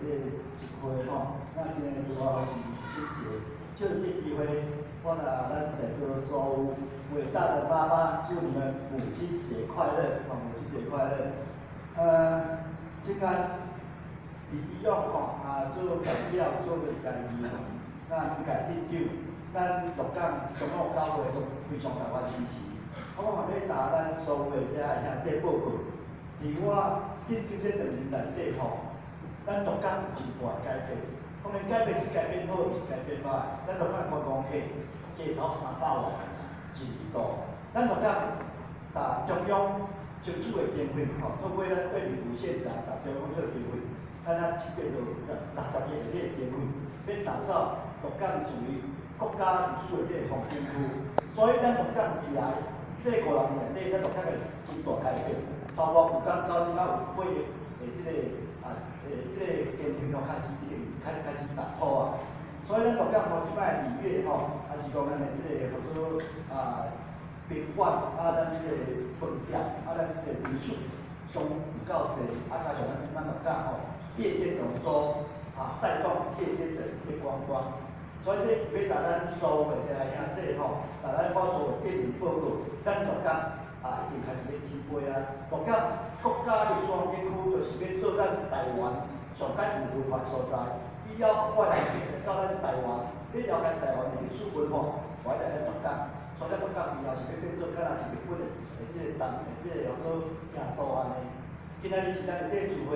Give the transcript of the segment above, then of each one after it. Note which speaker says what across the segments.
Speaker 1: 這集會吼。那今日拄好是母親節，就這機會，我若咱在座所有偉大的媽媽，祝你們母親節快樂，吼，母親節快樂。這間佇醫院吼，啊做代表做家己吼，那應該鎮長，咱鹿港長老教會都非常台灣支持。我嘛欲共咱所有的遮兄弟報告，佇我鎮長這2年內底吼，咱鹿港有真大的改變。當然改變是改變好，毋是改變歹。咱鹿港觀光客加超300萬人，真多。咱鹿港共中央爭取的經費吼，透過咱魏明武縣長共中央討經費，咱啊積極到60億的這個經費，欲打造鹿港屬於國家歷史的這個風景區。所以咱鹿港未來這5、6年內底，咱鹿港會真大改變。超過有感到這擺有8億的這個啊，這個經費吼開始已經開始踏土啊。所以咱鹿港吼，這擺禮樂吼，還是講咱的這個叫做啊賓館啊，咱這個飯店啊，咱這個民宿攏有夠濟，啊加上咱這擺鹿港吼，夜間龍舟啊，帶動夜間的一些觀光。所以這是欲共咱所有的這個兄弟吼，共咱我所有店員報告，咱鹿港啊已經開始咧起飛啊。鹿港國家歷史風景區就是欲做咱台灣上較有文化所在。以後國外來客來到咱台灣，欲了解台灣的歷史文化，愛來咱鹿港。所以咱鹿港以後是欲變做敢若是日本的這個東的這個叫做京都按呢。今仔日是咱的這個聚會，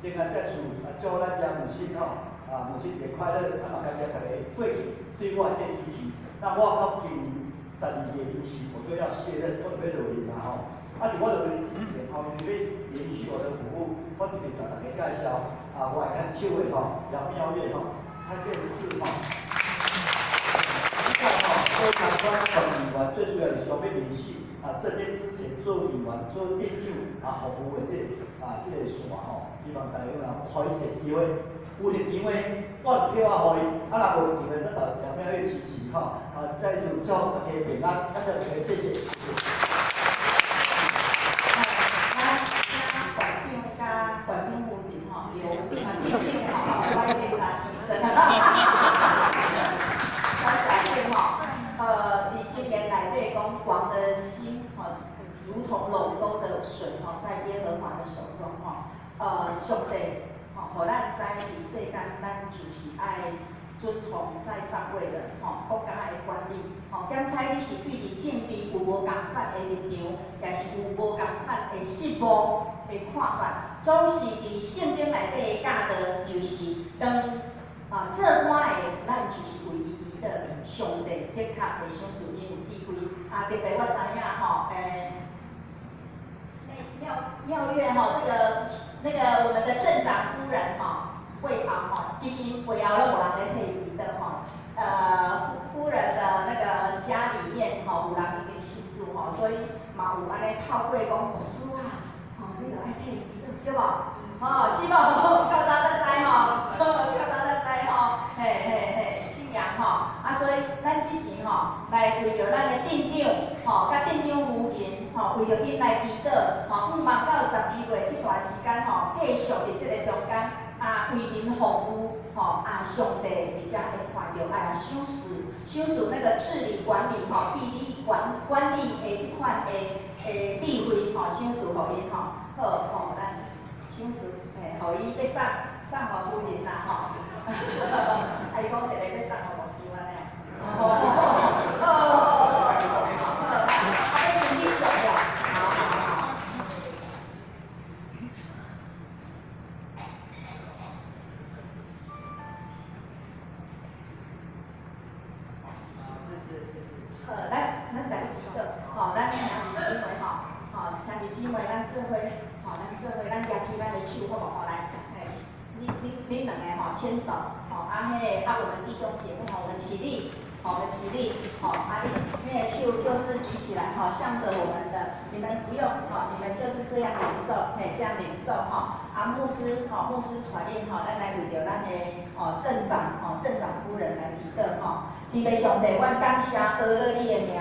Speaker 1: 真啊再次啊祝咱遮母親吼啊母親節快樂，啊嘛感謝大家過去對我的這個支持。那我到今年12月20，我就要卸任，我就欲落任啊吼。啊，佇我落任之前吼，因為欲延續我的服務，我特別共大家介紹啊，我的牽手的吼姚妙月吼，她這次吼，這個吼做參選縣議員，最主要就是講欲延續啊，這些之前做議員、做鎮長啊服務的這個啊這個線吼，希望大家有人予伊一個機會，有入場的，我就票仔予伊，啊若無入場的，咱就姚妙月支持吼。啊，再次祝大家平安，感謝大家，謝謝。
Speaker 2: 咱請館長佮館長夫人吼，由啊鎮長吼，我已經來提升啊。咱來講吼，佇箴言內底講，王的心吼，如同隴溝的水吼，在耶和華的手中吼。上帝吼，予咱知佇世間，咱就是愛遵從在上位的吼國家的管理吼。檢採你是對佇政治有無仝款的立場，抑是有無仝款的失望的看法，總是佇聖經內底的教導，就是當啊做官的，咱就是為伊祈禱，上帝的確會賞賜𪜶有智慧。啊，特別我知影吼，妙妙月吼，這個那個我們的鎮長夫人吼，魏昂吼，其實魏昂攏無人咧替伊祈禱吼。夫人的那個家裡面吼，有人已經信主吼，所以嘛有按呢透過講牧師啊，吼，你著愛替伊祈禱，對無？吼，是無？到大才知吼，到大才知吼，嘿嘿嘿，信仰吼，啊，所以咱這時吼來為著咱的鎮長吼，佮鎮長夫人吼，為著𪜶來祈禱吼，向望到12月這段時間吼，繼續佇這個中間啊，為民服務吼，啊，上帝佇遮會看著啊，賞賜賞賜那個治理管理吼，地理管理的這款的智慧吼，賞賜予𪜶吼，好吼，咱賞賜嘿，予伊欲送送予夫人啦吼，啊，伊講一個欲送予牧師按呢，好好好好，啊，欲先翕相了，好好好。
Speaker 1: 好，謝謝謝謝。
Speaker 2: 好，咱共你祈禱，吼，咱兄弟姊妹吼，吼，兄弟姊妹，咱做伙，吼，咱做伙，咱舉起咱的手，好無？吼，來，嘿，恁兩個吼牽手，吼，啊，彼个啊，我們弟兄姐妹吼，我們起立，吼，我們起立，吼，啊，恁彼个手就是舉起來，吼，向着我們的，你們不用，吼，你們就是這樣領受，嘿，這樣領受，吼，啊，牧師，吼，牧師傳令，吼，咱來為著咱的，吼，鎮長，吼，鎮長夫人來祈禱，吼。天父上帝，阮感謝阿樂你的名，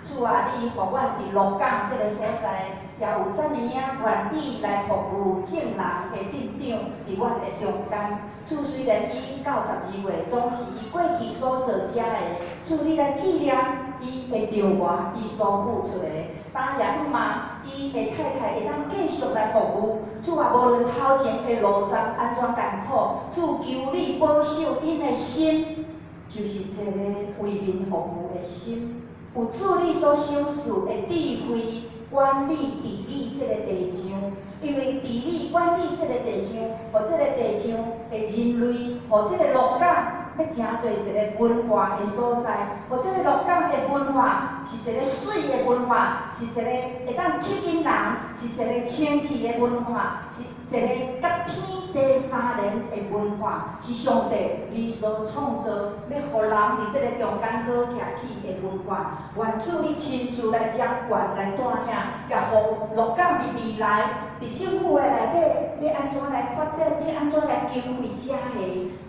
Speaker 2: 主啊，你予阮佇鹿港這個所在，也有遮爾仔願意來服務眾人的鎮長佇阮的中間。主，雖然伊到12月總是伊過去所做遮的，主，你來紀念伊的著我，伊所付出的。當也毋望伊的太太會當繼續來服務。主啊，無論頭前的路程按怎艱苦，主，求你保守𪜶的心，就是一个為民服務的心。有主你所賞賜的智慧，管理治理這个地上，因為治理管理這个地上，予這个地上的人類，予這个鹿港欲成做一个文化的所在，予這个鹿港的文化是一个媠的文化，是一个會當吸引人，是一个清氣的文化，是一个佮天地相連的文化，是上帝你所創造，欲予人佇這个中間好徛起的文化。願主你親自來掌權，來帶領，也予鹿港佇未來，佇政府的內底，欲按怎來發展，欲按怎來經費遮個，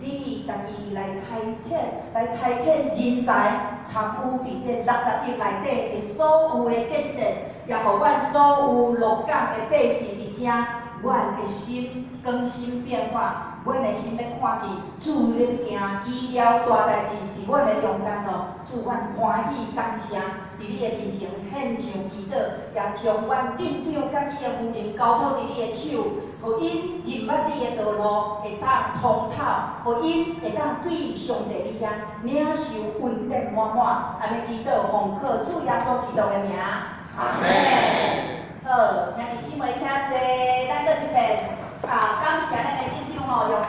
Speaker 2: 你家己來差遣，來差遣人才參與佇這60億內底的所有的建設，也予阮所有鹿港的百姓佇遮，阮的心更新變化，阮的心欲看見主咧行奇妙大代誌佇阮的中間咯，主，阮歡喜感謝，佇你的面前獻上祈禱，也將阮鎮長佮伊的夫人交託佇你的手，予𪜶認捌你的道路會當通透，予𪜶會當對上帝你遐領受恩典滿滿。按呢祈禱，奉靠主耶穌基督的名，阿門。好，兄弟姊妹請坐，咱閣一遍啊，感謝咱的鎮長吼，用講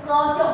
Speaker 2: 高獎